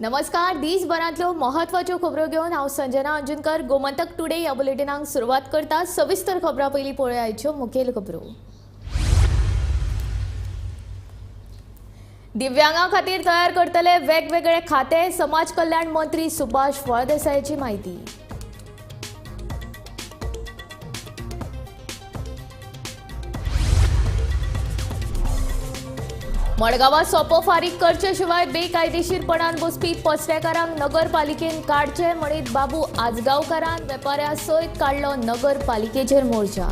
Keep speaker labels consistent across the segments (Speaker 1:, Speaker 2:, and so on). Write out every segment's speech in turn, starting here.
Speaker 1: नमस्कार, दिसभरांतल्यो महत्वाच्यो खबरो घेवन हांव संजना अंजुनकर गोमंतक टुडे ह्या बुलेटिनाक सुरवात करता। सविस्तर खबरां पयलीं पळोवया आयच्यो मुखेल खबरो। दिव्यांगां खातीर तयार करतले वेगवेगळे खाते, समाज कल्याण मंत्री सुभाष फळदेसायाची माहिती। मडगांवां सोपो फारीक करचे शिवाय बेकायदेशीरपणान बसपी पसऱ्याकारांक नगरपालिकेन काडचे म्हणीत बाबू आजगांवकारान वेपाऱ्यां सयत काडलो नगरपालिकेचेर मोर्चा।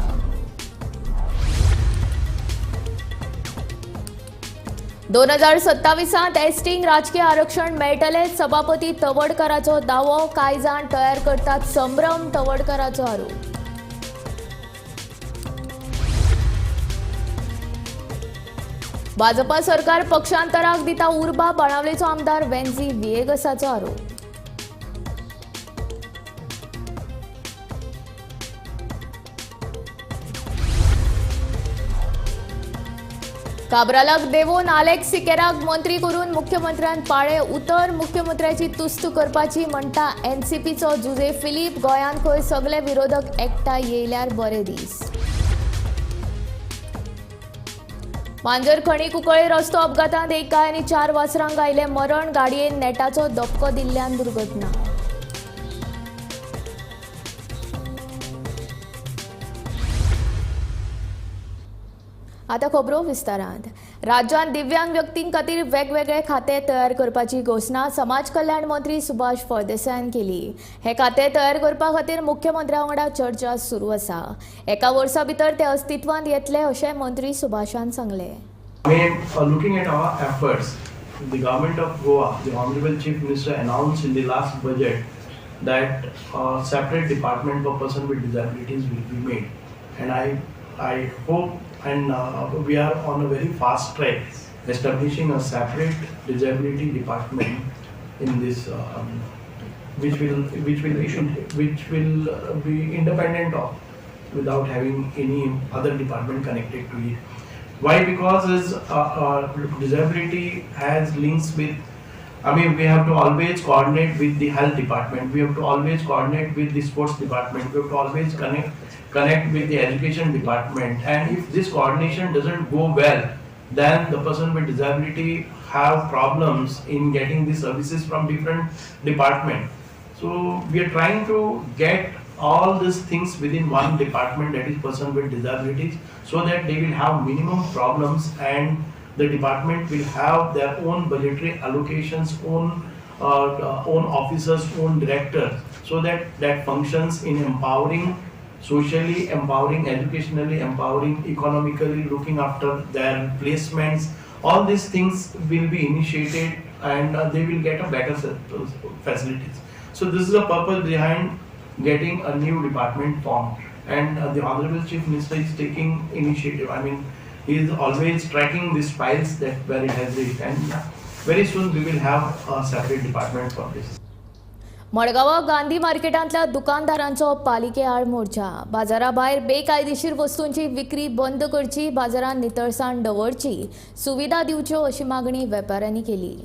Speaker 1: 2027 एसटींक राजकीय आरक्षण मेळटलें, सभापती तवडकाराचो दावो, कांय जाण तयार करतात संभ्रम, तवडकाराचो आरोप। भाजपा सरकार पक्षांतराक दिता उर्बा, बाणावलेचो आमदार वेन्झी व्हिएगसाचो आरोप। काब्रालाक देवून आलेक्स सिकेराक मंत्री करून मुख्यमंत्र्यान पाळे उतर, मुख्यमंत्र्याची तुस्त करपाची म्हणटा एनसीपीचो जुजे फिलीप, गोंयांत खंय सगळे विरोधक एकठांय येयल्यार बरे दीस। मांजर खणी कुंकळे रस्तो अपघातांत एक गाय आनी 4 वासरांक आयलें मरण, गाडयेन नेटाचो धपको दिल्ल्यान दुर्घटना। आतां खबरो विस्तारांत। राज्यांत दिव्यांग व्यक्तीं खातीर वेगवेगळे खाते तयार करपाची घोशणा समाज कल्याण मंत्री सुभाष फळदेसायान केली। हे खाते तयार करपा खातीर मुख्यमंत्र्या वांगडा चर्चा सुरू आसा। एका वर्सा भितर ते अस्तित्वांत येतले अशें मंत्री सुभाषान सांगलें।
Speaker 2: Looking at our efforts, the government of Goa, the Honorable Chief Minister announced in the last budget that a separate department for person with disabilities will be made, and I hope and we are on a very fast track establishing a separate disability department in this, which will be independent of, without having any other department connected to it. Why? Because is disability has links with, I mean, we have to always coordinate with the health department, we have to always coordinate with the sports department, we have to always connect with the education department, and if this coordination doesn't go well, then the person with disability have problems in getting the services from different department. So we are trying to get all these things within one department, that is person with disabilities, so that they will have minimum problems and the department will have their own budgetary allocations, own officers, own directors, so that that functions in empowering, socially empowering, educationally empowering, economically looking after their placements. All these things will be initiated and they will get a better facilities. So this is the purpose behind getting a new department formed, and the Honorable Chief Minister is taking initiative. I mean, he is always tracking these files that where it has reached, and very soon we will have a separate department for this.
Speaker 1: मडगांवां गांधी मार्केटांतल्या दुकानदारांचो पालिके आड मोर्चा। बाजारा भायर बेकायदेशीर वस्तूंची विक्री बंद करची, बाजारांत नितळसाण दवरची, सुविधा दिवच्यो अशी मागणी वेपाऱ्यांनी केली।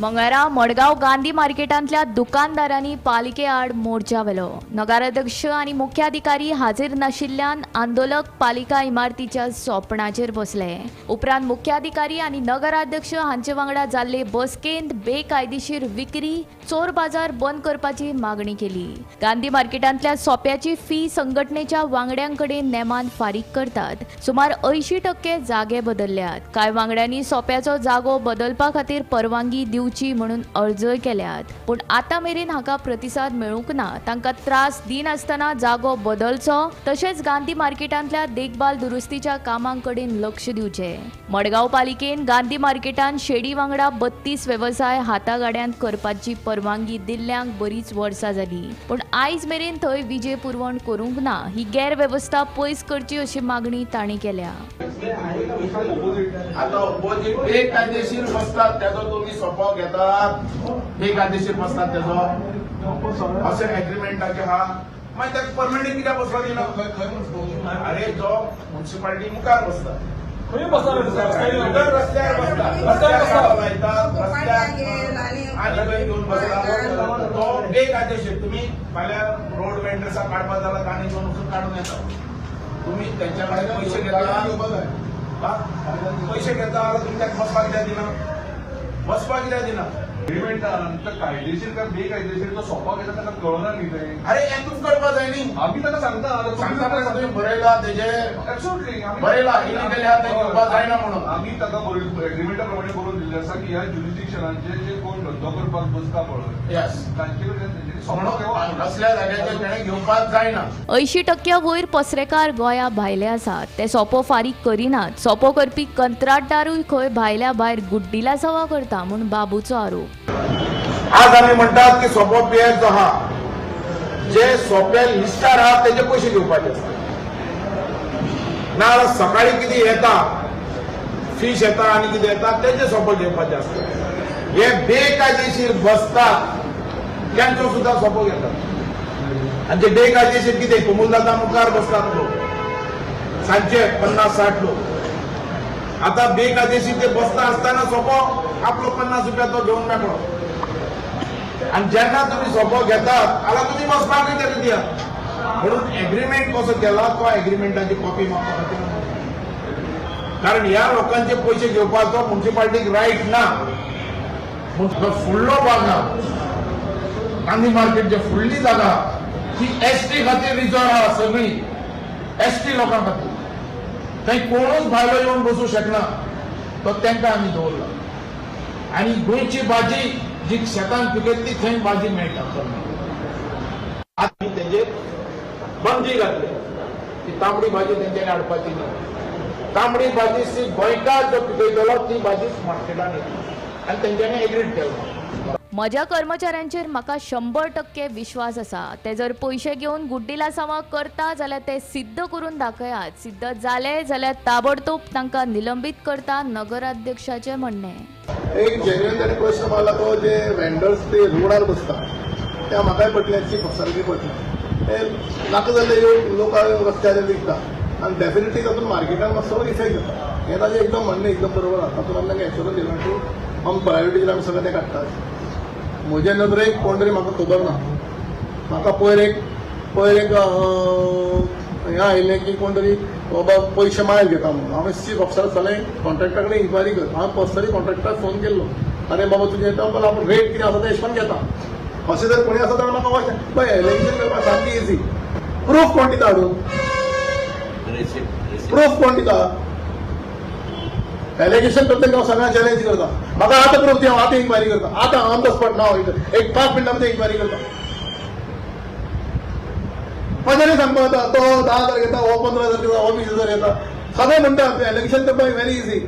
Speaker 1: मंगळारा मडगांव गांधी मार्केटांतल्या दुकानदारांनी पालिके आड मोर्चा व्हेलो। नगराध्यक्ष आनी मुख्याधिकारी हाजीर नाशिल्ल्यान आंदोलक पालिका इमारतीच्या सोपणाचेर बसले। उपरांत मुख्याधिकारी आनी नगराध्यक्ष हांचे वांगडा जाल्ले बसकेंत बेकायदेशीर विक्री, चोर बाजार बंद करपाची मागणी केली। गांधी मार्केटांतल्या सोप्याची फी संघटनेच्या वांगड्यां कडेन नेमान फारीक करतात। सुमार 80% जागे बदलल्यात। कांय वांगड्यांनी सोप्याचो जागो बदलपा खातीर परवानगी दिवची म्हणून अर्जय केल्यात, पूण आतां मेरेन हाका प्रतिसाद मेळूंक ना। तांकां त्रास दिनासतना जागो बदलचो, तशेंच गांधी मार्केटांतल्या देखभाल दुरुस्तीच्या कामां कडेन लक्ष दिवचें। मडगांव पालिकेन गांधी मार्केटांत शेडी वांगडा 32 वेवसाय हातागाड्यांत करपाची परवानगी दिल्ल्यांक बरीच वर्सां जाली, पूण आयज मेरेन थंय विजे पुरवण करूंक ना। ही गैरवेवस्था पयस करची अशी मागणी तांणी केल्या।
Speaker 3: बेकायदेशीर बसतात त्याचो तुम्ही सोपो घेतात, बेकायदेशीर बसतात त्याचो अशें एग्रीमेंटाचे हा, मागीर ताका परमनंट कित्याक बसलो दिना? अरे जो म्युन्सिपालिटी मुखार बसता,
Speaker 4: खंय बसता
Speaker 3: रस्त्यार बसता, रस्त्यार लायतात, रस्त्यार आनी खंय घेवन बसला तो बेकायदेशीर. तुम्ही फाल्यां रोड वेंडर्साक काडपा जाल्यार तांणी घेवन वचून काडून येता. तुम्ही त्यांच्या कडेन पयशे घेता, पयशे घेता जाल्यार तुमी ताका बसपाक कित्याक दिना, बसपाक कित्याक दिना?
Speaker 4: एग्रीमेंटान कायदेशीर काय बेकायदेशीर तो सोपा घेता ताका कळना न्ही तें.
Speaker 3: अरे हें तुमकां कळपा जाय न्ही.
Speaker 4: आमी ताका सांगता,
Speaker 3: सांगता तुमी बरयला तेजे,
Speaker 4: एब्सोल्युटली
Speaker 3: बरयला इलिगल आहा तें घेवपा जायना म्हणून.
Speaker 4: आमी ताका एग्रीमेंटा प्रमाणे बरोवन दिल्लें आसा की ह्या ज्युरिस्डिक्शनाचेर जे कोण धंदो करपाक बसता पळय तांचे कडल्यान सोपो घेवप
Speaker 3: असल्या जाग्याचेर तेणें घेवपाक जायना.
Speaker 1: 80% वयर पसरेकार गोंया भायले आसात. ते सोपो फारीक करिनात. सोपो करपी कंत्राटदारूय खंय भायल्या भायर गुड्डीला सवा करता म्हूण बाबूचो आरोप.
Speaker 3: आज आमी म्हणटात की सोपो पियेर जो आहा, जे सोपे लिस्टार आहा तेजे पयशे घेवपाचे आसता. नाजाल्यार सकाळी कितें येता, फीश येता आनी कितें येता तेजे सोपो घेवपाचे आसता. हे बेकायदेशीर बसतात त्यांचो सुद्दां सोपो घेतात. आनी जे बेकायदेशीर कितें कोमुलदादा मुखार बसतात लोक, सांजचे 50-60 लोक. आतां बेकायदेशीर ते बसता आसतना सोपो आपलो 50 रुपया तो घेवन मेकळो. आनी जेन्ना तुमी सोपो घेतात जाल्यार तुमी बसपाकूय ताका दियात. म्हणून एग्रीमेंट कसो केला तो एग्रीमेंटाची कॉपी मागपा खातीर, कारण ह्या लोकांचे पयशे घेवपाचो म्युनिसिपालिटीक रायट ना. म्हूण फुडलो भाग आहा गांधी मार्केट, जे फुडली जागा ती एसटी खातीर रिजर्व आहा, सगळी एसटी लोकां खातीर. थंय कोणूच भायलो येवन बसूं शकना, तो तांकां आमी दवरला. आनी गोंयची भाजी जी शेतान पिकयतली थंय भाजी मेळटा. आमी तेजेर बंदी घातली की तांबडी भाजी तेंच्यांनी हाडपाची न्ही. तांबडी भाजी सी गोंयकार जो पिकयतलो ती भाजीच मार्केटान येतली आनी तेंच्यांनी एग्रीड केलो.
Speaker 1: म्हज्या कर्मचाऱ्यांचेर म्हाका 100% विश्वास आसा. ते जर पयशे घेवन गुड्डीलासांवां करता जाल्यार ते सिद्ध करून दाखयात. सिद्ध जाले जाल्यार ताबडतोब तांकां निलंबीत करता, नगराध्यक्षाचें म्हणणें.
Speaker 5: एक जेन्युइन ताणें प्रश्न मारला तो जे वेंडर्स ते रोडार बसता त्या म्हाकाय पटलें, सारकें पटलें. ते नाका जाल्ले लोक रस्त्याचेर विकता आनी डेफिनेटली तातूंत मार्केटान मातसो इफेक्ट जाता. हें ताजें एकदम म्हणणें एकदम बरोबर आसा. तातूंत आमी तांकां एश्योरन्स दिलां की आमी प्रायोरिटीचेर आमी सगळें तें काडटात. म्हजे नदरेक कोण तरी म्हाका खबर ना, म्हाका पयर एक हें आयिल्लें की कोण तरी बाबा पयशे मायल घेता म्हणून. हांवें चीफ ऑफिसर सगळें कॉन्ट्रॅक्टा कडेन इन्क्वायरी कर. हांवें पर्सनली कॉन्ट्रॅक्टराक फोन केल्लो, अरे बाबा तुजें येता पण आपूण रेट कितें आसा ते हिशोबान घेता. अशें जर कोणी आसा जाल्यार म्हाका वचें पळय एलेक्शन करपाक सामकी इजी. प्रूफ कोण दिता हाडून, प्रूफ कोण दिता? एलिगेशन करता हांव सगळ्यांक चॅलेंज करता. म्हाका आतां प्रूफ दी, हांव आतां इन्क्वायरी करता, आतां ऑन the spot नाव एक 5 मिनटां भितर इन्क्वायरी करता. म्हज्यानी सांगपाक जाता तो 10,000 घेता, हो 15,000 घेता, हो 20,000 घेता. सगळें म्हणटा एलेक्शन करपाक व्हेरी इजी.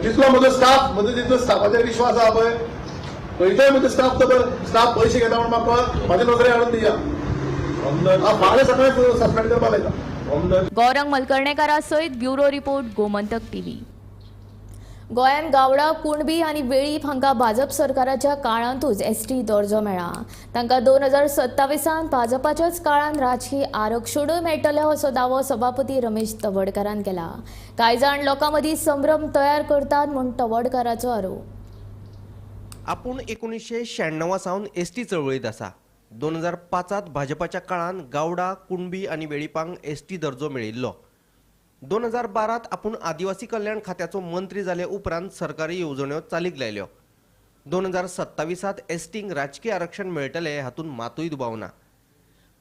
Speaker 5: जितलो म्हजो स्टाफ, म्हजो जितलो स्टाफाचेर विश्वास आहा पळय, खंयचोय म्हजो स्टाफ तो स्टाफ पयशे घेता म्हूण म्हाका म्हाजे नजरे हाडून दिया. हांव फाल्यां सकाळीं सस्पेंड करपाक लायता.
Speaker 1: गौरंग मलकर्णेकारा सयत ब्युरो रिपोर्ट, गोमंतक टीव्ही. गोंयांत गावडा, कुणबी आनी वेळीप हांकां भाजप सरकाराच्या काळांतूच एसटी दर्जो मेळ्ळा. तांकां 2027 भाजपाच्याच काळांत राजकीय आरक्षणूय मेळटलें असो दावो सभापती रमेश तवडकारान केला. कांय जाण लोकां मदीं संभ्रम तयार करतात म्हूण तवडकाराचो आरोप.
Speaker 6: आपूण 1996 सावन एसटी चळवळींत आसा. 2005 भाजपाच्या काळान गावडा, कुणबी आनी वेळीपांक एसटी दर्जो मेळिल्लो. 2012 आपूण आदिवासी कल्याण खात्याचो मंत्री जाले उपरांत सरकारी येवजण्यो चालीक लायल्यो. 2027 एसटींक राजकीय आरक्षण मेळटलें हातूंत मातूय दुबाव ना.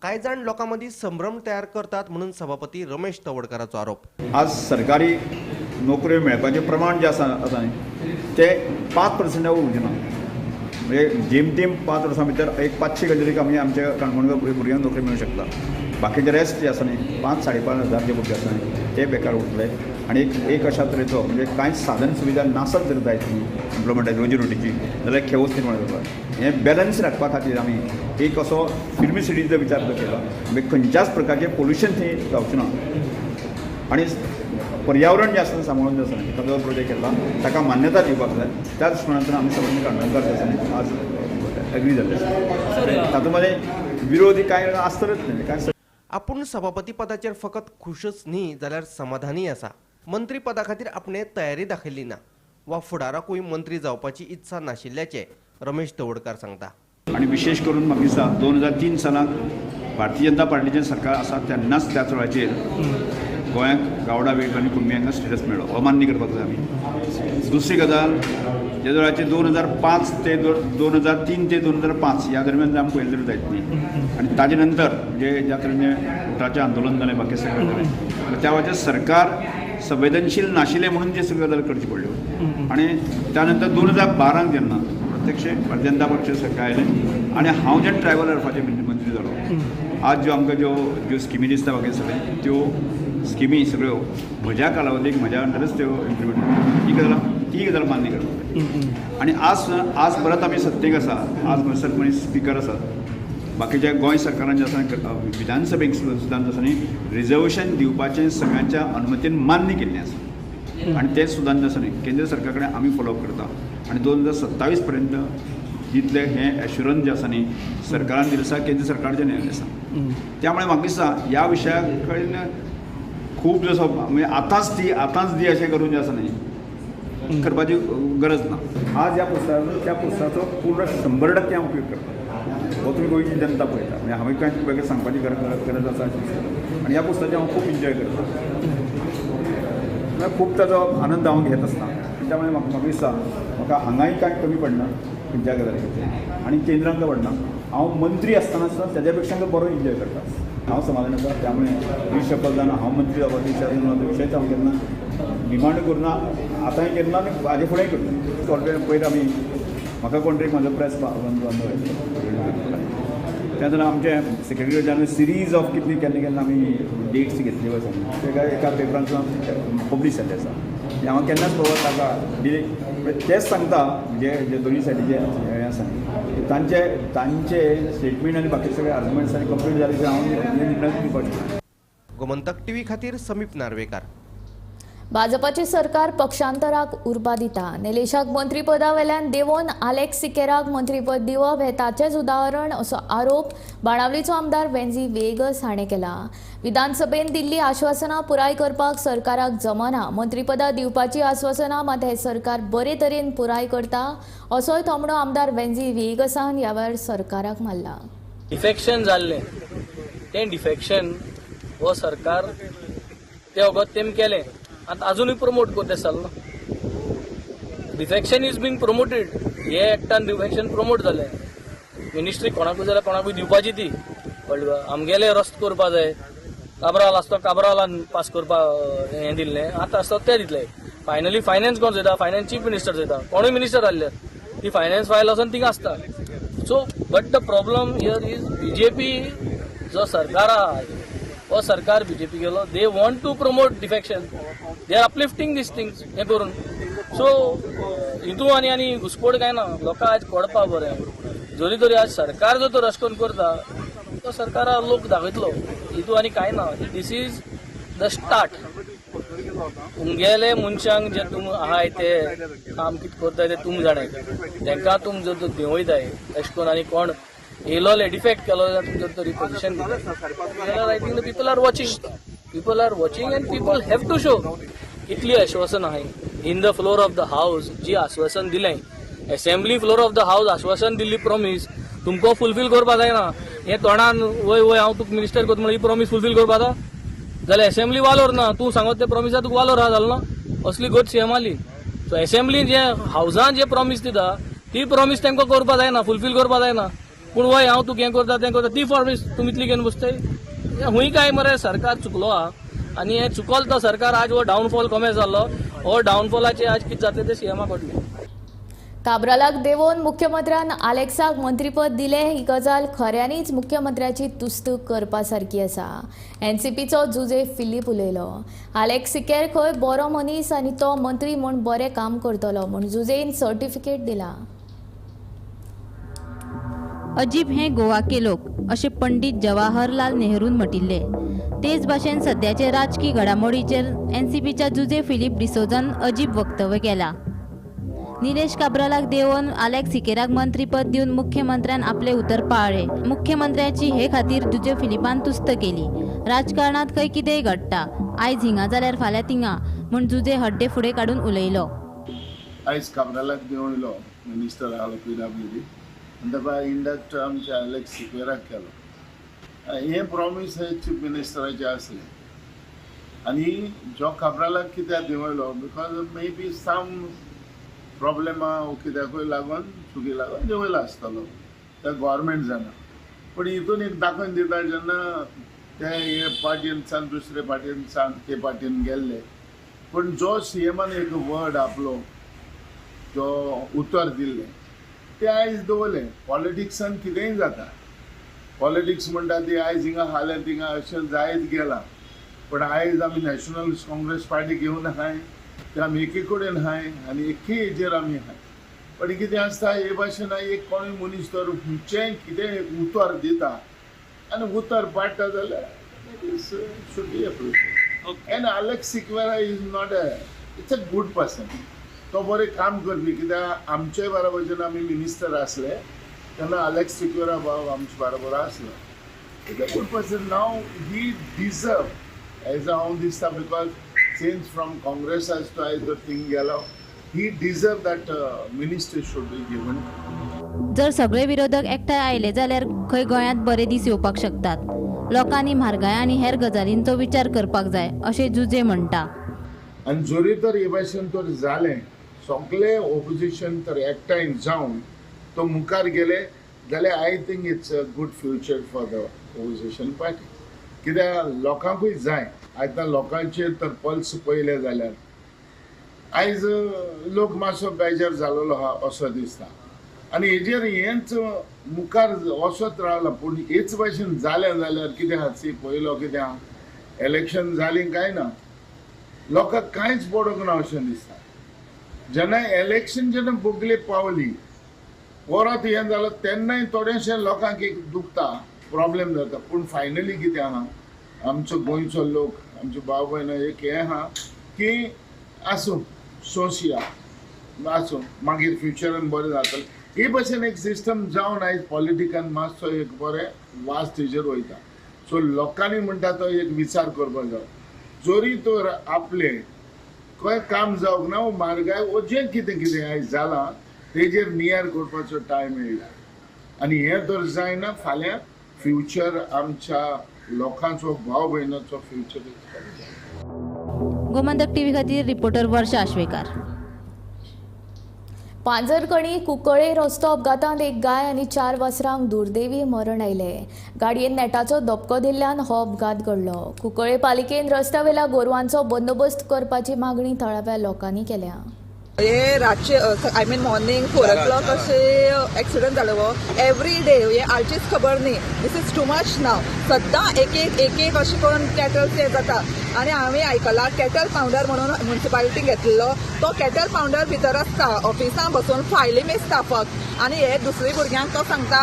Speaker 6: कांय जाण लोकां मदीं संभ्रम तयार करतात म्हणून सभापती रमेश तवडकाराचो आरोप.
Speaker 7: आज सरकारी नोकऱ्यो मेळपाचें प्रमाण जें आसा न्ही तें 5% उरचें ना. म्हणजे जेमतेम 5 वर्सां भितर एक 500 कडेन तरी आमी आमच्या काणकोण भुरग्यांक नोकरी मेळूंक शकता. बाकीचे रेस्ट जे आसा न्ही 5-5.5 हजार जे भुरगे आसा न्ही ते बेकार उरतले. आनी एक अशा तरेचो म्हणजे कांयच साधन सुविधा नासत जर जायत न्ही एम्प्लॉयमेंटाची रोजी रोटीची जाल्यार खेवच निर्माण जाता. हें बॅलन्स राखपा खातीर आमी एक असो फिल्मी सिटीचो विचार जो केला, म्हणजे खंयच्याच प्रकारचें पोल्युशन थंय जावचें ना आनी पर्यावरण जें आसा सांबाळून जें आसा न्ही ताचो प्रोजेक्ट केला ताका मान्यता दिवपाक जाय. त्या दृश्टीकोनांतल्यान आमी सगळ्यांनी काणकोणकार जे आसा न्ही आज एग्री जाल्ले आसा. तातूंत मदें विरोधी कांय आसतलेच न्ही. कांय
Speaker 6: आपूण सभापती पदाचेर फकत खुशच न्ही जाल्यार समाधानी आसा. मंत्री पदा खातीर आपणे तयारी दाखयली ना. वा फुडाराकूय मंत्री जावपाची इत्सा नाशिल्ल्याचें रमेश तवडकार सांगता.
Speaker 7: आनी विशेष करून म्हाका दिसता 2003 सालांत भारतीय जनता पार्टीचें सरकार आसा तेन्नाच त्याच वेळाचेर गोंयांक गावडा वेळीप आनी कुणबी स्टेटस मेळ्ळो, हो मान्य करपाक जाय आमी. दुसरी गजाल, ज्या वेळाचेर 2005 ते 2003 ते 2005 ह्या दरम्यान आमकां पयलें जायत न्ही, आनी ताजे नंतर म्हणजे ज्या तरेन उटाचें आंदोलन जालें बाकी सगळें जालें, त्या वेळाचेर सरकार संवेदनशील नाशिल्लें म्हणून ती सगळ्यो गजाल करची पडल्यो. आनी त्या नंतर 2012 जेन्ना प्रत्यक्ष भारतीय जनता पक्ष सरकार आयलें आनी हांव जेन्ना ट्रायबल अफेर्साचे मंत्री जालो, आज ज्यो आमकां ज्यो ज्यो स्किमी दिसता बाकी सगळें त्यो स्किमी सगळ्यो म्हज्या कालावधीक म्हज्या अंडरच त्यो इम्प्लिमेंट, ही गजाल मान्य करपाक जाय. आनी आज परत आमी सत्तेक आसा, आज म्हणसर कोणी स्पिकर आसात, बाकीच्या गोंय सरकारान जे आसा विधानसभेक सुद्दां आसा न्ही रिजर्वेशन दिवपाचें सगळ्यांच्या अनुमतीन मान्य केल्लें आसा आनी तें सुद्दां जे आसा न्ही केंद्र सरकारा कडेन आमी फॉलोअप करता आनी 2027 पर्यंत जितलें हें एश्युरन्स जें आसा न्ही सरकारान दिलें आसा, केंद्र सरकारचें न्हय आसा. त्यामुळे म्हाका दिसता ह्या विशया कडेन खूब जसो म्हणजे आतांच दी अशें करून जें आसा न्ही करपाची गरज ना. आज ह्या पुस्तकाचो त्या पुस्तकाचो पूर्ण 100% हांव उपयोग करता, हो तुमी गोंयची जनता पळयता, म्हणजे हांवें कांय वेगळें सांगपाची गरज आसा अशें दिसता. आनी ह्या पुस्तकाचें हांव खूब एन्जॉय करता, खूब ताजो आनंद हांव घेत आसता. त्यामुळे म्हाका दिसता म्हाका हांगाय कांय कमी पडना खंयच्या गजालीचेर आनी केंद्रांक पडना. हांव मंत्री आसतना सुद्दां ताज्या पेक्षा बरो एन्जॉय करता, हांव समाधान आसा. त्यामुळे ही शपथ जावन हांव मंत्री जावपाचो विचार विशयच हांव केन्ना डिमांड करुना, आतांय केन्ना आनी हाजे फुडेंय करना. ऑलरेडी पयर आमी म्हाका कोण तरी म्हाजो प्रेस बांदो तेन्ना आमचे सेक्रेटरी जनरल सिरीज ऑफ कितली केन्ना केन्ना आमी डेट्स घेतली आसा ते एका पेपरान सुद्दां पब्लीश जाल्ले आसा. हांव केन्नाच पळोवप ताका डिले तेच सांगता, म्हणजे जे दोनूय सायडीचे हें आसा तांचे तांचे स्टेटमेंट आनी बाकी सगळे आर्ग्युमेंट्स आनी कंप्लीट जाले हांव निर्णय दिवपाक शकता.
Speaker 6: गोमंतक टीव्ही खातीर समीप नार्वेकार.
Speaker 1: भाजपाचे सरकार पक्षांतराक उर्बा दिता. निलेशाक मंत्रीपदा वेल्यान देवोन आलेक्स सिकेराक मंत्रीपद दिवप हे ताचेच उदाहरण असो आरोप बाणावलीचो आमदार वेन्झी वेगस हाणें केला. विधानसभेन दिल्ली आश्वासनां पुराय करपाक सरकाराक जमना. मंत्रीपदां दिवपाची आश्वासनां मात हें सरकार बरे तरेन पुराय करता असोय थोमणो आमदार वेन्झी वेगसान ह्या वेळार सरकाराक मारला.
Speaker 8: डिफेक्शन जाल्लें तें डिफेक्शन हो सरकार ते वखद तेम केलें, आतां अजुनूय प्रमोट करता चल्ला. डिफेक्शन is being promoted, हे एक्टान डिफेक्शन प्रमोट जालें. मिनिस्ट्री कोणाकूय जाल्यार कोणाकूय दिवपाची ती कळ्ळें. आमगेले रस्तो करपा जाय, काब्राल आसतो काब्रालान पास करपा हें दिल्लें, आतां आसता तें दितले. फायनली फायनान्स कोण चोयता, फायनान्स चीफ मिनिस्टर चोयता, कोणूय मिनिस्टर आहले ती फायनान्स फायल वचून थिंगा आसता. So but the problem here is BJP जो सरकार आहा हो सरकार बीजेपी गेलो, they want to promote defection, they are uplifting these things हें करून. सो हितू आनी आनी घुसपोड काय ना, लोकांक आयज कळपा बरें. जरी तरी आज सरकार जो तो रस्कोन करता तो सरकारा लोक दाखयतलो, हितू आनी कांय ना. This is the start. तुमगेले मनशांक जे तुम आहाय ते काम कितें करताय ते तुम जाणाय, तांकां तुम जर देंवयताय अशें करून आनी कोण येयलोले डिफेक्ट केलो जाल्यार तुम जर तरी पोजिशन जाल्यार I think the people are watching, people are watching and people have to show. कितली आश्वासन आहाय in the floor of the house, जी आश्वासन दिलें assembly floor of the house आश्वासन दिल्ली प्रॉमीस तुमकां फुलफील करपा जायना. हें तोंडान वय वय हांव तुका मिनिस्टर करता म्हणून ही प्रॉमीस फुलफील करपा जाता जाल्यार असेंब्ली वालोर ना, तूं सांगत ते प्रॉमिसा तुका वालोर आहा जालो ना, असली गत सीएम आली. सो असेंब्ली जे हावजान जे प्रॉमीस दिता ती प्रॉमीस तांकां करपा जायना, फुलफील करपा जायना. पूण वय हांव तुका हें करता तें करता ती प्रॉमीस तुमी इतली घेवन बसताय. हुंय काय मरे सरकार चुकलो आहा आनी हें चुकलो तो सरकार आज हो डावनफॉल कमे जाल्लो, हो डावनफॉलाचे आज कितें जातलें तें सीएमा पडलें.
Speaker 1: काब्रालाक देवोन मुख्यमंत्र्यान आलेक्साक मंत्रीपद दिलें ही गजाल खऱ्यांनीच मुख्यमंत्र्याची तुस्त करपा सारकी आसा. एनसीपीचो जुजे फिलीप उलयलो. आलेक्स सिकेर खंय बरो मनीस आनी तो मंत्री म्हूण बरें काम करतलो म्हूण जुजेन सर्टिफिकेट दिला.
Speaker 9: अजीब हें गोवा के लोक अशें पंडित जवाहरलाल नेहरून म्हटिल्लें. तेच भाशेन सद्याचे राजकी घडामोडीचेर एनसीपीच्या जुजे फिलीप डिसोजान अजीब वक्तव्य केलां. निलेश काब्रालाक देवोन आलेक्स सिकेराक मंत्रीपद दिवन मुख्यमंत्र्यान आपले उतर पाळ्ळे. मुख्यमंत्र्याची हे खातीर जुजे फिलिपान तुस्त केली. राजकारणांत खंय कितेंय घडटा, आयज हिंगा जाल्यार फाल्यां थिंगा म्हूण जुजे हड्डे फुडें काडून उलयलो.
Speaker 3: आयज काब्रालाक देंवयलो मिनिस्टर आहलो पीडब्ल्यूडी आनी ताका इंडक्ट आमच्या एलेक्स सिक्वेराक केलो. हें प्रॉमीस हे चीफ मिनिस्टराचें आसलें आनी जो काब्रालाक कित्याक देंवयलो because may be some प्रॉब्लेमा कित्याकूय लागून चुकी लागून देंवयलो आसतलो, ते गोवोरमेंट जाणा. पूण हितून एक दाखोवन दिता जेन्ना ते हे पार्टीन दुसरे पार्टीन ते पार्टीन गेल्ले, पूण जो सीएमान एक वर्ड आपलो जो उतर दिल्लें तें आयज दवरलें. पॉलिटिक्सान कितेंय जाता, पॉलिटिक्स म्हणटा ती आयज हिंगा हालें थिंगा अशें जायत गेलां. पूण आयज आमी नॅशनल काँग्रेस पार्टी घेवन आहाय, ते आमी एकी कडेन आहाय आनी एकी हेजेर आमी आहाय. पण कितें आसता हे भाशेन एक कोणूय मनीस तर खंयचेंय कितें उतर दिता आनी उतर पाडटा जाल्यार it is should be appreciate. And Alex Sequeira is not a it's a good person, तो बरें काम करपी. कित्याक आमचे बराबर जेन्ना आमी मिनिस्टर आसले तेन्ना अलेक्स सिक्वेरा बाब आमचे बराबर आसलो. It's a good person. Now he deserve as हांव दिसता because change from Congress आयज तो आयज जर थिंग गेलो, he deserve that ministry should be given.
Speaker 9: जर सगळे विरोधक एकठांय आयले जाल्यार खंय गोंयांत बरे दीस येवपाक शकतात. लोकांनी म्हारगाय आनी हेर गजालींचो विचार करपाक जाय अशें जुजे म्हणटा.
Speaker 3: आनी जरी तर हे भाशेन तर जालें सगळे ओपोजिशन तर एकठांय जावन तो मुखार गेले जाल्यार I think it's a good future for the opposition party. कित्याक लोकांकूय जाय. आतां लोकांचेर तर पल्स पळयले जाल्यार आयज लोक मातसो बेजार जालेलो आहा असो दिसता आनी हेजेर हेंच मुखार वचत रावलां. पूण हेच भाशेन जालें जाल्यार कितें आहा सी पयलो कितें आहा इलेक्शन जालीं काय ना लोकांक कांयच पडूंक ना अशें दिसता. जेन्ना इलेक्शन जेन्ना बगले पावली परत हें जालो तेन्नाय थोडेशें लोकांक एक दुखता, प्रॉब्लेम जाता. पूण फायनली कितें आहा आमचो गोंयचो लोक आमचे भाव भयणां एक हें आहा की आसूं सोंसया आसूं मागीर फ्युचरान बरें जातलें. हे भशेन एक सिस्टम जावन आयज पॉलिटिकान मातसो एक बरें वास तेजेर वयता. सो लोकांनी म्हणटा तो एक विचार करपाक जाय. जरी तर आपलें खंय काम जावंक ना वो म्हारगाय वो जें कितें कितें आयज जालां तेजेर नियार करपाचो टायम येयला आनी हें जर जायना फाल्यां फ्युचर आमच्या लोकांचो भाव भयणाचो फ्युचर.
Speaker 9: गोमंतक टीव्ही खातीर रिपोर्टर वर्षा आश्वेकार.
Speaker 1: पांजरकणी कुंकळे रस्तो अपघातांत एक गाय आनी 4 वासरांक दुर्दैवी मरण आयलें. गाडयेन नेटाचो धपको दिल्ल्यान हो अपघात घडलो. कुंकळे पालिकेन रस्त्यावेल्या गोरवांचो बंदोबस्त करपाची मागणी थळाव्या लोकांनी केल्या.
Speaker 10: हे रातचे I mean morning 4 o'clock अशें एक्सिडंट जालो हो. एवरी डे हे आलचीच खबर न्ही. This is too much now. सद्दां एक एक एक एक अशें करून कॅटल्स हे जाता आनी हांवें आयकलां कॅटल पावंडर म्हणून म्युनिसिपालिटी घेतलेलो तो कॅटल पावंडर भितर आसता ऑफिसान बसून फायली मेजता फक्त आनी हे दुसरे भुरग्यांक तो सांगता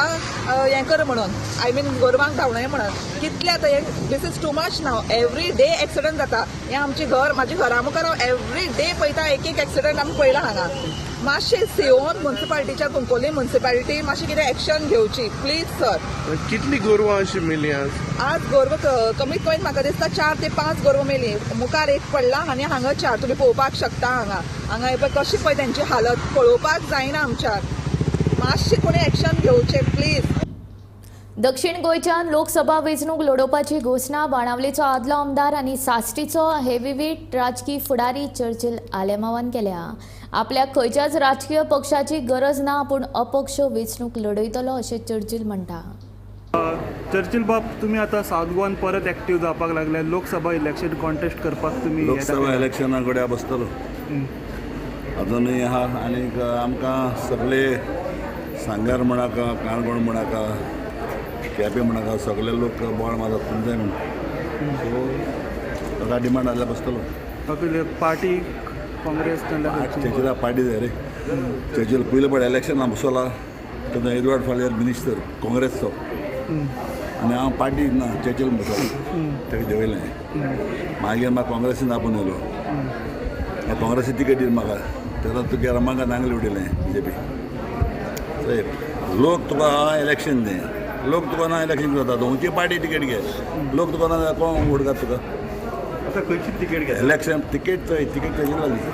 Speaker 10: हें कर म्हणून I mean गोरवांक धांवणय म्हणून. कितले आतां हे this is too much now. Every day accident जाता. हें आमचें घर म्हाज्या घरा मुखार हांव एवरी डे पळयता एक एक एक्सिडंट आमी पळयला हांगा. मातशें सेवन म्युनिसिपालिटीच्या कुंकोली म्युनिसिपालिटी मातशें कितें एक्शन घेवची प्लीज सर.
Speaker 11: कितली गोरवां अशी मेली आज?
Speaker 10: आज गोरवां कमीत कमी म्हाका दिसता 4 ते 5 गोरवां मेली. मुखार एक पडला आनी हांगा 4. तुमी पळोवपाक शकता हांगा हांगा पळय कशी पळय तेंची हालत पळोवपाक जायना आमच्यान. मातशें कोणी एक्शन घेवचें प्लीज.
Speaker 1: दक्षिण गोंयच्यान लोकसभा वेंचणूक लडोवपाची घोशणा बाणावलेचो आदलो आमदार आनी साश्टीचो हेवीवेट राजकी फुडारी चर्चिल आलेमावान केल्या. आपल्याक खंयच्याच राजकीय पक्षाची गरज ना, पूण अपक्ष वेंचणूक लडयतलो अशें चर्चिल म्हणटा.
Speaker 12: चर्चिल बाब, तुम्ही आता साउथ गोवान परत एक्टिव्ह जावपाक लागले. लोकसभा इलेक्शन कॉन्टेस्ट करपाक तुम्ही
Speaker 13: लोकसभा इलेक्शना कडेन बसतलो अजूनय आहा आनीक आमकां सगळे सांग्यार म्हणाका, काणकोण म्हणाका, केपें म्हणाका सगळे लोक बोळ मारतात तुमचे म्हण. सो ताका डिमांड आसल्यार बसतलो.
Speaker 12: पार्टी काँग्रेस
Speaker 13: चर्चिला पार्टी जाय रे. चर्चिल पयले पड इलेक्शना बसोला तेन्ना एडवर्ड फालियर मिनिस्टर काँग्रेसचो आनी हांव पार्टी ना चर्चिल बसोला ताका देंवयलें. मागीर म्हाका काँग्रेसीन आपोवन येयलो, काँग्रेसी तिकेट दिली म्हाका. तेन्ना तुगे रमाकांत आंगले उडयलें बीजेपी. लोक तुका इलेक्शन दी, लोक तुका ना इलेक्शन जाता खंयची पार्टी तिकेट घे, लोक तुका ना कोण वोट घात तुका.
Speaker 12: आतां खंयची तिकेट घे?
Speaker 13: इलेक्शन तिकेट चोय, तिकेट चर्चिला दिता.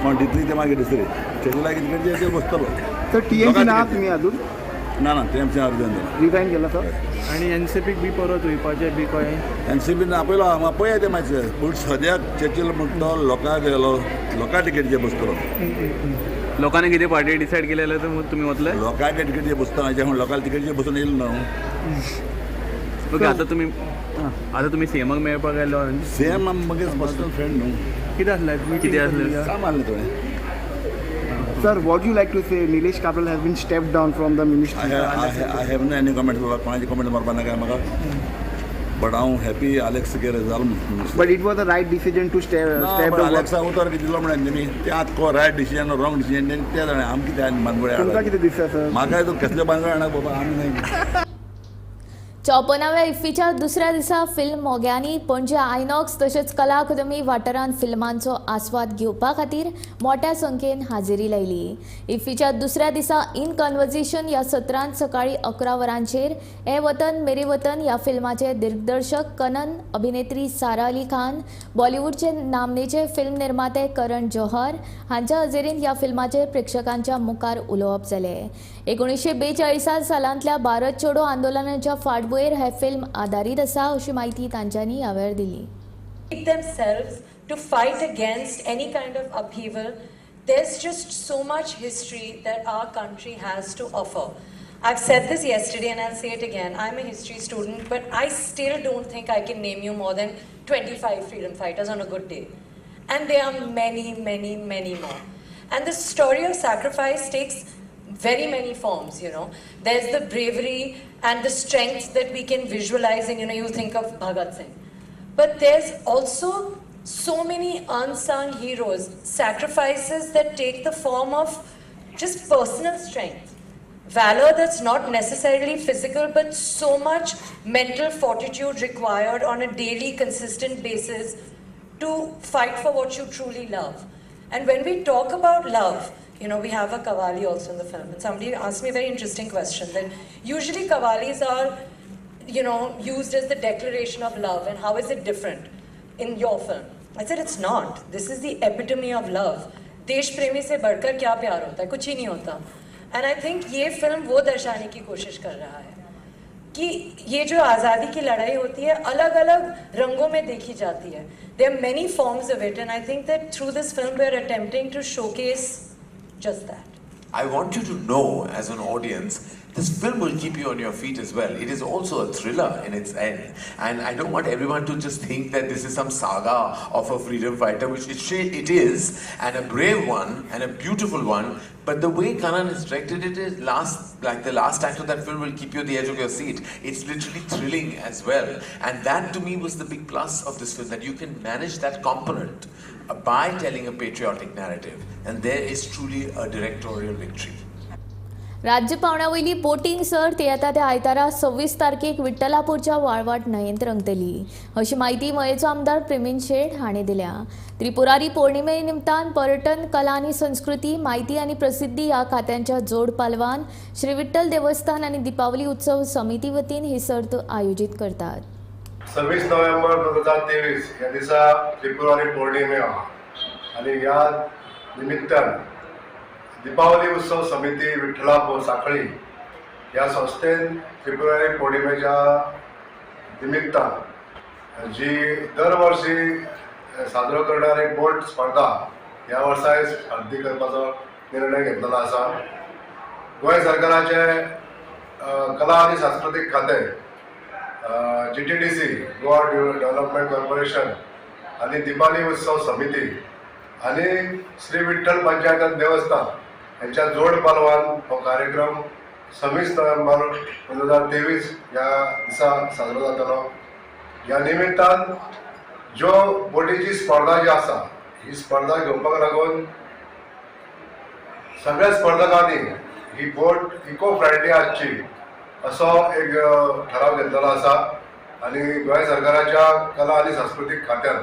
Speaker 13: कोण दितली ते मागीर दुसरे चर्चिलाक तिकेट बसतलो.
Speaker 5: तर टीएमसी ना तुमी अजून?
Speaker 13: ना ना, टीएमसी अर्जन जाला,
Speaker 5: रिजायन केला सर.
Speaker 12: आनी एनसीपीक बी परत वयपाचें बी कळ्ळें?
Speaker 13: एनसीपीन आपयलो, हांगा पळया तें मातशें, पूण सद्याक चर्चिल म्हणटा तो लोकांक गेलो, लोकां तिकेटीचेर बसतलो.
Speaker 12: लोकांनी कितें पार्टी डिसायड केली जाल्यार तुमी वतले?
Speaker 13: लोकांक तिकेटीचेर बसता ना, लोकांक तिकेटीचेर बसून येयलो ना.
Speaker 12: ओके, आतां तुमी सीएमाक मेळपाक आयलो?
Speaker 13: सीएम म्हगे पर्सनल फ्रेंड न्हू.
Speaker 12: कितें आसलें? कितें आसलें?
Speaker 13: काम आसलें थोडें.
Speaker 5: Sir, what you like to say? Nilesh Cabral has been stepped down from the ministry.
Speaker 13: I have no any comment. कोणाची कमेंट मारपा नाका म्हाका, बट हांव हॅपी आलेक्स केर जालो.
Speaker 5: But it was the right decision to step down.
Speaker 13: Alexa उतर कितें दिलो म्हणून तेमी ते आतां रायट डिसिजन रॉंग डिसिजन ते जाणा. आमकां कितें बानगडे
Speaker 5: तुमकां कितें दिसता सर?
Speaker 13: म्हाका कसले बानगडे जाणा बाबा, आमी न्हय.
Speaker 1: 54व्या इफ्फीच्या दुसऱ्या दिसा फिल्म मोग्यांनी पणजे आयनॉक्स तशेंच कला अकादमी वाठारांत फिल्मांचो आस्वाद घेवपा खातीर मोट्या संख्येन हाजेरी लायली. इफ्फीच्या दुसऱ्या दिसा इन कन्वर्जेशन ह्या सत्रांत सकाळीं 11 वरांचेर ए वतन मेरे वतन ह्या फिल्माचे दिग्दर्शक कनन, अभिनेत्री सारा अली खान, बॉलिवूडचे नामनेचे फिल्म निर्माते करण जोहर हांच्या हजेरीन ह्या फिल्माचेर प्रेक्षकांच्या मुखार उलोवप जालें. 1942 सालांतल्या भारत छोडो आंदोलनाच्या फाटभुंयेर हे फिल्म आदारीत आसा अशी म्हायती तांच्यांनी ह्या वेळार दिली.
Speaker 14: Themselves to fight against any kind of upheaval. There's just so much history that our country has to offer. I've said this yesterday and I'll say it again. I'm a history student, but I still don't think I can name you more than 25 freedom fighters on a good day. And there are many, many, many more. And the story of sacrifice takes very many forms, you know. There's the bravery and the strength that we can visualize, and you know, you think of Bhagat Singh. But there's also so many unsung heroes, sacrifices that take the form of just personal strength, valor that's not necessarily physical, but so much mental fortitude required on a daily, consistent basis to fight for what you truly love. And when we talk about love, you know, we have a Qawwali also in the film. And somebody asked me a very interesting question, that usually Qawwalis are, you know, used as the declaration of love, and how is it different in your film? I said, it's not. This is the epitome of love. देश प्रेमी से बढ़कर क्या प्यार होता है? कुछ ही नहीं होता. And I think ये film वो दर्शाने की कोशिश कर रहा है कि ये जो आज़ादी की लड़ाई होती है अलग अलग रंगों में देखी जाती है. There are many forms of it, and I think that through this film we are attempting to showcase just that.
Speaker 15: I want you to know, as an audience, this film will keep you on your feet as well. It is also a thriller in its end. And I don't want everyone to just think that this is some saga of a freedom fighter, which it is, and a brave one, and a beautiful one. But the way Kanan has directed it is like the last act of that film will keep you at the edge of your seat. It's literally thrilling as well. And that to me was the big plus of this film, that you can manage that component by telling a patriotic narrative. And there is truly a directorial victory.
Speaker 1: राज्य पावंड्या वयली boating सर्त येता त्या आयतारा 26 तारखेक विठ्ठलापूरच्या वाळवाट न्हंयेंत रंगतली अशी म्हायती मयेचो आमदार प्रेमीन शेट हांणी दिल्या. त्रिपुरारी पौर्णिमे निमतान पर्यटन, कला आनी संस्कृती, म्हायती आनी प्रसिद्धी ह्या खात्यांच्या जोड पालवान श्री विठ्ठल देवस्थान आनी दीपावली उत्सव समिती वतीन ही सर्त आयोजीत करतात.
Speaker 16: 26 नोव्हेंबर 2023 ह्या दिसा त्रिपुरारी पौर्णिमे आहा आनी ह्या निमित्तान दीपावली उत्सव समिती विठ्ठलापूर साखळी ह्या संस्थेन त्रिपुरारी पौर्णिमेच्या निमित्तान जी दरवर्षी साजरो करणारी बोट स्पर्धा ह्या वर्साय स्पर्धी करपाचो निर्णय घेतलेलो आसा. गोंय सरकाराचे कला आनी सांस्कृतीक खातें, GTDC Goa development corporation आनी दीपावली उत्सव समिती आनी श्री विठ्ठल पंचायत देवस्थान यांच्या जोड पालवान हो कार्यक्रम 26 नोव्हेंबर 2023 ह्या दिसा साजरो जातलो. ह्या निमित्तान ज्यो बोटीची स्पर्धा जी आसा ही स्पर्धा घेवपाक लागून सगळ्या स्पर्धकांनी ही बोट इको फ्रेंडली आसची असो एक ठराव घेतलेलो आसा आनी गोंय सरकाराच्या कला आनी सांस्कृतीक खात्यान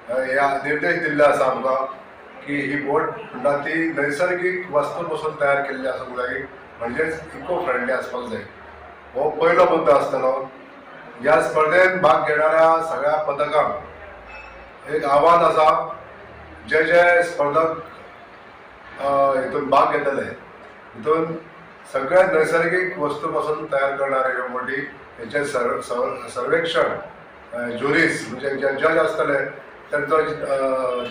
Speaker 16: ह्या निर्देश दिल्ले आसा आमकां की ही बोट म्हणटा ती नैसर्गीक वस्तू पसून तयार केल्ली आसूंक जाय, म्हणजेच इको फ्रेंडली आसपाक जाय. हो पयलो मुद्दो आसतलो. ह्या स्पर्धेत भाग घेणाऱ्या सगळ्या पदकांक एक आव्हान आसा, जे जे स्पर्धक हितून भाग घेतले. हितून सगळ्या नैसर्गिक वस्तू पासून तयार करणारे ह्यो बोटी हेचें सर्वेक्षण ज्युरीस म्हणजे जे जज आसतले तांचो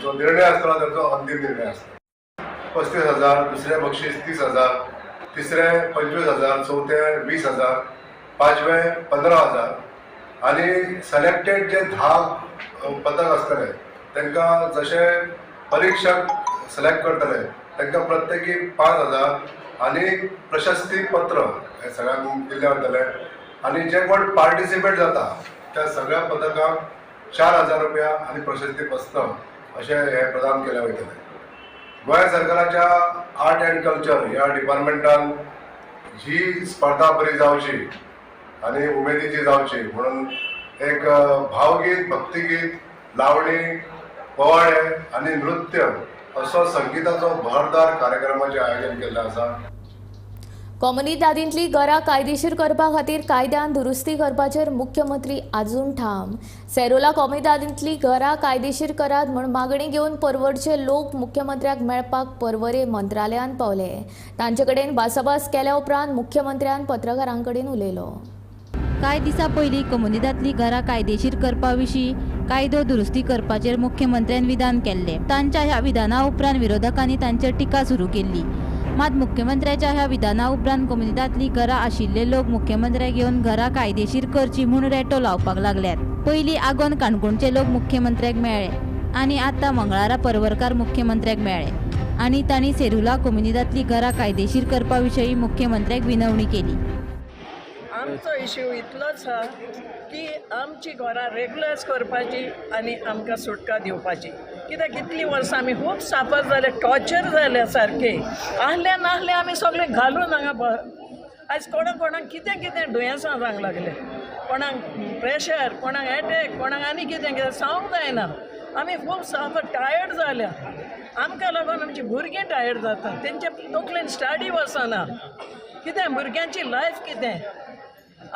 Speaker 16: जो निर्णय आसतलो तांचो अंतीम निर्णय आसता. 35,000, दुसरें बक्षीस 30,000, तिसरें 25,000, चवथें 20,000, पांचवें 15,000 आनी सिलेक्टेड जे 10 पदक आसतले तांकां जशे परिक्षक सिलेक्ट करतले तांकां प्रत्येकी 5,000 आनी प्रशस्ती पत्र हे सगळ्यांक दिल्लें वतलें. आनी जे कोण पार्टिसिपेट जाता त्या सगळ्या पदकांक 4,000 रुपया आनी प्रशस्ती पत्र अशें हें प्रदान केलें वयतलें. गोंय सरकाराच्या आर्ट अँड कल्चर ह्या डिपार्टमेंटान ही स्पर्धा बरी जावची आनी उमेदीची जावची म्हणून एक भावगीत, भक्तिगीत, लावणी, पवाडे आनी नृत्य असो संगीताचो भरदार कार्यक्रमाचें आयोजन केल्लें आसा.
Speaker 1: कोमुनिदादींतली घरां कायदेशीर करपा खातीर कायद्यान दुरुस्ती करपाचेर मुख्यमंत्री आजून ठाम. सेरोला कोमुनिदादींतली घरां कायदेशीर करात म्हूण मागणी घेवन परवरचे लोक मुख्यमंत्र्याक मेळपाक परवरे मंत्रालयांत पावले. तांचे कडेन भासाभास केल्या उपरांत मुख्यमंत्र्यान पत्रकारां कडेन उलयलो.
Speaker 9: कांय दिसां पयलीं कोमुनिदादींतली घरां कायदेशीर करपा विशीं कायदो दुरुस्ती करपाचेर मुख्यमंत्र्यान विधान केल्लें. तांच्या ह्या विधाना उपरांत विरोधकांनी तांचेर टिका सुरू केल्ली. मात मुख्यमंत्र्याच्या ह्या विधाना उपरांत कोमुनिदादींतली घरां आशिल्ले लोक मुख्यमंत्र्याक येवन घरां कायदेशीर करची म्हूण रेटो लावपाक लागल्यात. पयलीं आगोंद काणकोणचे लोक मुख्यमंत्र्याक मेळ्ळे आनी आतां मंगळारा परवरकार मुख्यमंत्र्याक मेळ्ळे आनी तांणी सेरुला कोमुनिदादींतली घरां कायदेशीर करपा विशीं मुख्यमंत्र्याक विनवणी केली.
Speaker 17: आमचो इश्यू इतलोच आहा की आमची घरां रेगुलर्स करपाची आनी आमकां सुटका दिवपाची. कित्याक इतलीं वर्सां आमी खूब साफर जाले, टॉर्चर जाले सारके. आहले नाहले आमी सगळे घालून हांगा आयज कोणाक कोणाक कितें कितें दुयेंसां जावंक लागले, कोणाक प्रेशर, कोणाक एटॅक, कोणाक आनी कितें कितें सांगूंक जायना. आमी खूब साफर टायर्ड जाल्या. आमकां लागून आमची भुरगीं टायर्ड जाता, तेंच्या तकलेन स्टडी वचना. कितें भुरग्यांची लायफ कितें,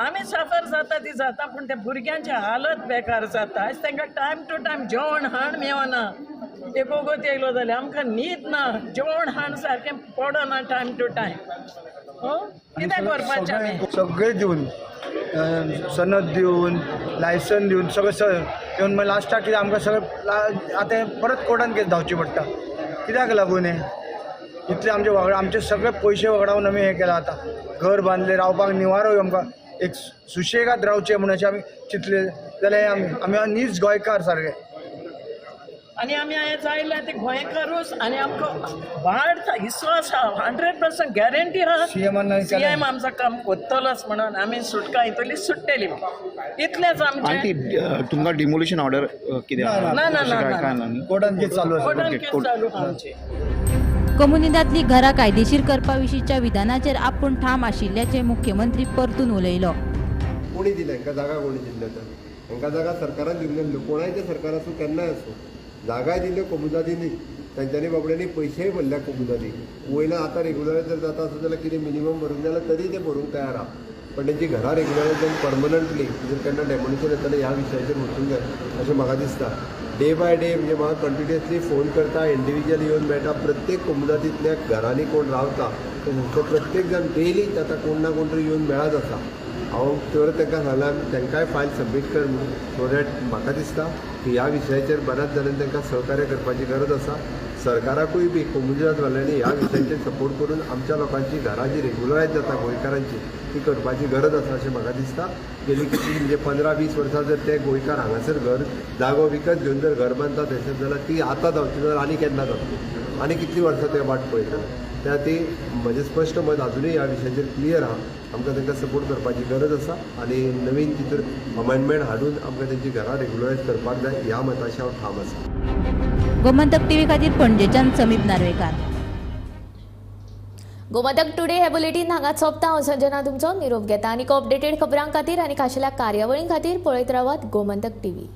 Speaker 17: आमी साफर जाता ती जाता, पूण त्या भुरग्यांची हालत बेकार जाता. आयज तांकां टायम टू टायम जेवण हाण मेळना. एक वगत येयलो जाल्यार आमकां न्हीद ना, जेवण हाण सारकें पडना टायम टू टायम. कितें करपाचें आमी
Speaker 18: सगळें दिवन, सनद दिवन, लायसन दिवन, सगळें दिवन मागीर लास्टाक कितें आमकां सगळें आतां परत कोर्टान केस धांवची पडटा. कित्याक लागून हें इतलें आमचे वागडा आमचे सगळे पयशे वगडावन आमी हें केलां. आतां घर बांदलें, रावपाक निवारो आमकां एक सुशेगाद रावचें म्हूण अशें आमी चिंतलें जाल्यार आमी नीज गोंयकार सारके.
Speaker 17: आनी आमी आयज आयल्या ते गोंयकारूच आनी आमकां वाड विस्वास आहा, 100% गॅरंटी आहा सीएम आमचो काम करतलोच म्हणून आमी सुटका येतली, सुट्टली. इतलेंच आमचें.
Speaker 19: तुमकां डिमोलिशन ऑर्डर कितें?
Speaker 17: ना ना ना,
Speaker 18: कोर्टान केस चालू आसा.
Speaker 17: कोर्टान केस चालू आहा आमची.
Speaker 9: कोमुनिदादींतली घरां कायदेशीर करपा विशींच्या विधानाचेर आपूण ठाम आशिल्ल्याचें मुख्यमंत्री परतून उलयलो.
Speaker 20: कोणी दिलें हांकां जागा? कोणी दिल्ले तर हांकां जागा सरकारान दिवंक नासल्यो. कोणायच्या सरकार आसूं केन्नाय आसूं जागाय दिल्यो कोमुनिदादींनी, तांच्यांनी बाबड्यांनी पयशेय भरल्या कोमुनिदादीक. वयल्यान आतां रेगुलरायज जर जाता आसत जाल्यार कितें मिनिमम भरूंक जाल्यार तरी ते भरूंक तयार आहा, पण तेंची घरां रेगुलरायज जावन परमनंटली जर केन्ना डेमोलिशन येतलें ह्या विशयाचेर वचूंक जाय अशें म्हाका दिसता. डे बाय डे म्हणजे म्हाका कंटिन्युअसली फोन करता, इंडिविज्युअल येवन मेळटा. प्रत्येक कोमुनिदादींतल्या घरांनी कोण रावता तो प्रत्येक जाण डेली आतां कोण ना कोण तरी येवन मेळत आसा. हांव तर तांकां सांगलां तांकांय फायल सबमीट कर म्हणून, सो that म्हाका दिसता की ह्या विशयाचेर बऱ्याच जाणांनी तांकां सहकार्य करपाची गरज आसा. सरकाराकूय बी कोमुनिदादवाल्यांनी ह्या विशयाचेर सपोर्ट करून आमच्या लोकांची घरां जी रेगुलरायज जाता गोंयकारांची ती करपाची गरज आसा अशें म्हाका दिसता. गेली कितली म्हणजे 15-20 वर्सां जर ते गोंयकार हांगासर घर जागो विकत घेवन जर घर बांदता थंयसर जाल्यार ती आतां जावची जाल्यार आनी केन्ना जातली, आनी कितलीं वर्सां ते वाट पळयतले. त्या खातीर म्हजें स्पश्ट मत आजुनूय ह्या विशयाचेर क्लियर आहा. आमकां तांकां सपोर्ट करपाची गरज आसा आनी नवीन तितून अमेंडमेंट हाडून आमकां तेंची घरां रेगुलरायज करपाक जाय ह्या मताचेर हांव ठाम आसा.
Speaker 9: गोमंतक टीव्ही खातीर पणजेच्यान समीप नार्वेकार.
Speaker 1: गोमंतक टुडे हे बुलेटीन हांगा सोंपता. हांव संजना तुमचो निरोप घेता. आनी अपडेटेड खबरां खातीर आनी खाशेल्या कार्यावळीं खातीर पळयत रावात गोमंतक टीव्ही.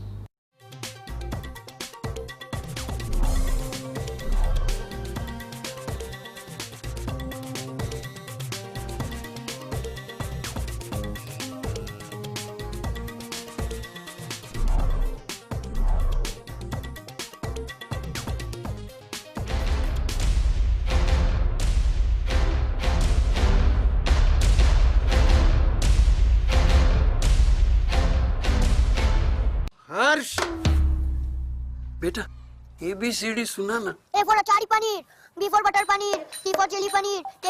Speaker 21: बेटा एबीसीडी सुना ना.
Speaker 22: A for achari paneer, B for butter paneer, C for chilli paneer, K